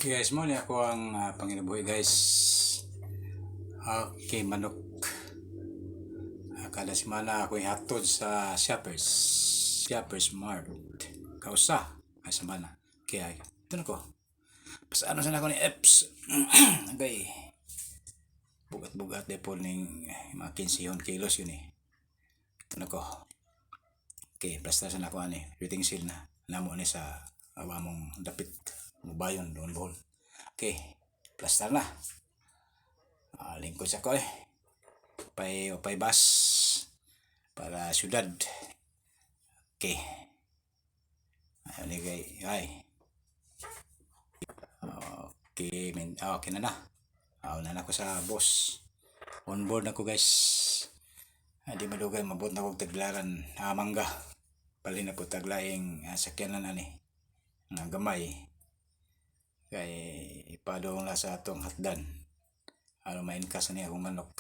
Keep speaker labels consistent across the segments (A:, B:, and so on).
A: Okay guys, mo ni ako ang panginabuhi, guys. Okay, manok. Kada semana ako ihatod sa Shoppers. Shoppers Mart. Kausa. Ay, semana. Okay, ay. Ito na ko. Pasano sana ko ni Eps. Okay. Bugat-bugat de po ning mga 15 kilos yun eh. Ito na ko. Okay, plasta sana ko ani. Rating seal na. Namo ni sa among dapit. Mubayon doon, Bohol. Okay, plaster na. Lingkod sa ko eh. Pay, pay bus para syudad. Okay. Ayun ni kay ay. Okay, okay na na. Na na ko sa boss. On board na ko, guys. Ay, di madugay mabot na kog taglaran, mangga. Palin na po taglaing sakyanan ani nga gamay kay ipadong na sa atong hatdan aron ma-encash ni akong manok,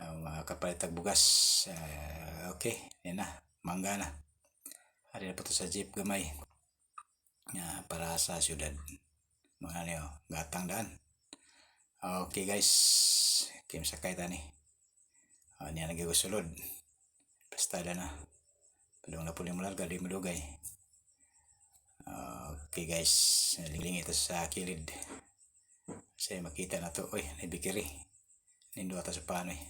A: makapalit tag bugas. Okay, yan na, mangga na. Ari na po to sa jeep gamay para sa syudad mga niyo gatang daan. Okay guys, okay, sakay tani niya nagigusulod. Basta na padung na po ni mularga, di madugay. Okay guys, liling ito sa kilid. Kasi makita na to. Uy, nabikiri. Nindo ata sa paano eh.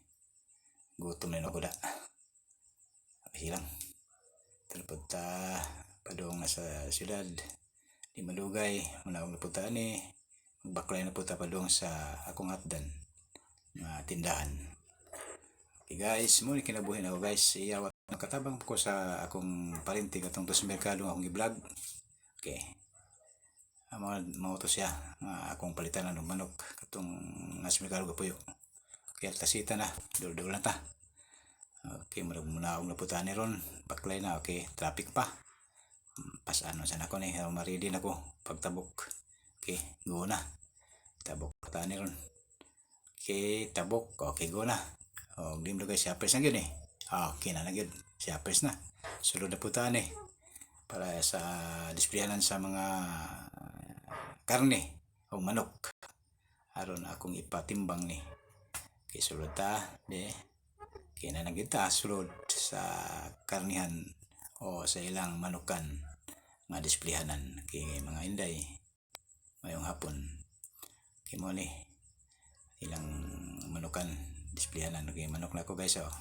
A: Gutom na ako da. Okay lang. Ito ta padung na sa syudad. Di madugay. Muna na punta ni. Magbaklay na punta padung sa akong atdan nga tindahan. Okay guys, mo ni kinabuhi na ako, guys. Iyawat nakatabang ko sa akong parinti katong to sa merkado akong i-vlog. Okay. Mga mao to siya nga akong palitan ng manok katong nasa merkado gapuyo. Okay, tasita na. Dul-dul na ta. Okay, murag muna akong napunta ni ron. Baklay na, okay. Traffic pa. Pasano sana ko ni, ma-ready na ko pagtabok. Okay, go na. Tabok ta ni ron. Okay, tabok. Okay, go na. O, di mo guys, shoppers na yun eh. Okay na na yun. Shoppers na. Sulod na po ta ni para sa displayhanan sa mga karne o manok aron akong ipatimbang ni. Okay, sulod ta de. Okay na nagita sulod sa karnihan o sa ilang manukan nga displayhanan. Okay, mga inday, mayong hapon. Okay, mo ni ilang manukan displayhanan. Okay, manok na ko, guys, oh.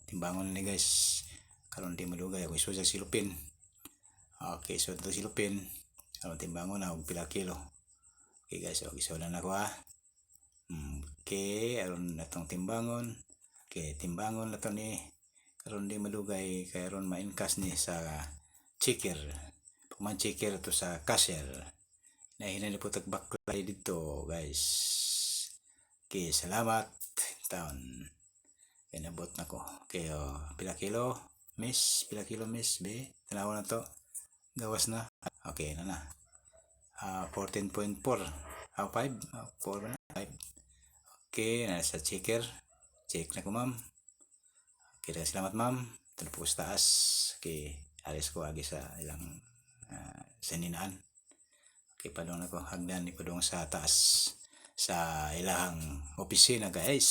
A: Timbangon ni, guys, karon di madugay ako isod sa silupin. Okay, so ito silupin. Aron timbangon na og pila kilo. Okay guys, okay, so na ako ha. Okay, aron natong timbangon. Okay, timbangon na to ni. Karon di madugay kay aron ma-encash ni sa checker. Pag checker to sa cashier. Nahina ni po tagbaklay dito, guys. Okay, salamat. Taon. Inabot na ko. Okay, oh, pila kilo? Miss, pila kilo, miss? Be, tanawa na to. Gawas na. Okay na na. 14.4. 5? 4 na? 5. Okay, nasa checker. Check na ko, ma'am. Okay, salamat, ma'am. Ito na po sa taas. Okay, alis ko agi sa ilang sininaan. Okay, padung na ko. Hagdan ni padung sa taas sa ilahang opisina, guys.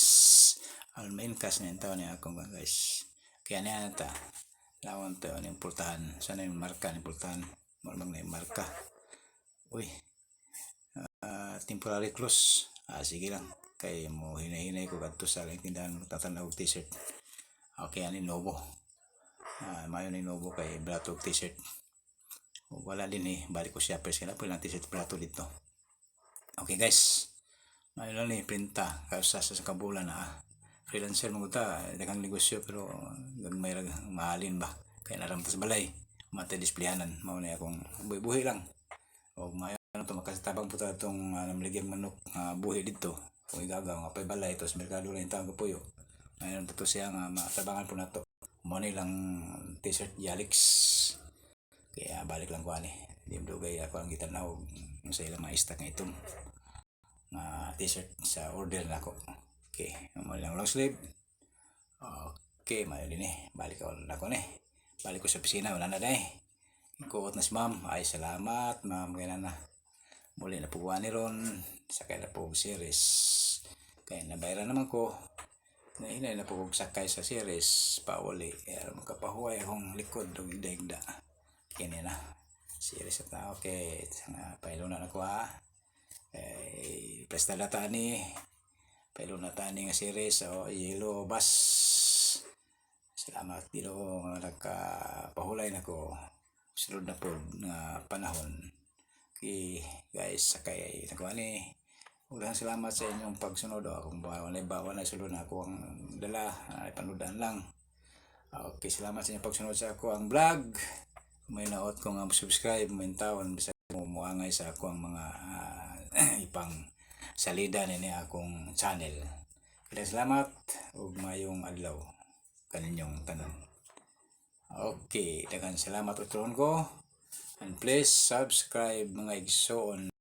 A: Ang main cash na yung tao niya akong, guys. Kaya niya ta. Lawan to ano yung pultahan. Sana yung marka ni pultahan. Malamang na yung marka. Uy. Temporary close. Sige lang. Kay mo hinay-hinay ko kadto sa laing tindahan tatanaw og t-shirt. Okay, ani Novo. Mayo ni Novo kay brato og t-shirt. Wala din eh. Balik ko siya pero sila po lang t-shirt brato dito. Okay guys. Mayo lang ni printa kausa sa kabulan na ah. Freelancer mo ta, daghang negosyo pero gagmay ra mahalin ba. Kay naram ta sa balay. Matay displayhanan mao na akong buhi-buhi lang. O mayo na to makatabang po ta itong namligyang manok nga buhi dito. Kung igagaw nga pay balay to sa merkado lang tawag puyo. Ngayon to siya nga matabangan po nato. Mo ni lang t-shirt Yalix. Kaya balik lang ko ani. Di dugay ako ang gitanaw sa ilang mga stock nga itong nga t-shirt sa order na ako. Okay, mo lang long sleeve. Okay, mayo din eh. Balik ako na ako ni. Balik ko sa opisina, wala na day. Kuot na si ma'am. Ay, salamat, ma'am. Kaya na. Muli na po ni ron, sakay na po og series. Kaya nabayaran naman ko. Nahinay na po og sakay sa series pauli. Kaya makapahuway akong likod og higda. Kini na. Series at na, okay. Pailo na ko ha. Eh, presta data ni. Pailo na ta ni nga series. O, yellow bus. Salamat Ginoo nga nagkapahulay nako. Sunod na po nga panahon. Okay, guys, sakay nako ani. Ulang salamat sa inyong pagsunod. O, kung ba wala sulod na ako ang dala, ay panudan lang. Okay, salamat sa inyong pagsunod sa ako ang vlog. May naot ko nga subscribe, may tawon bisag mo muangay sa ako ang mga ipang salida nini akong channel. Kaya salamat ug mayong adlaw kaninyong tanan. Okay, daghan salamat utron ko. And please subscribe, mga igsoon.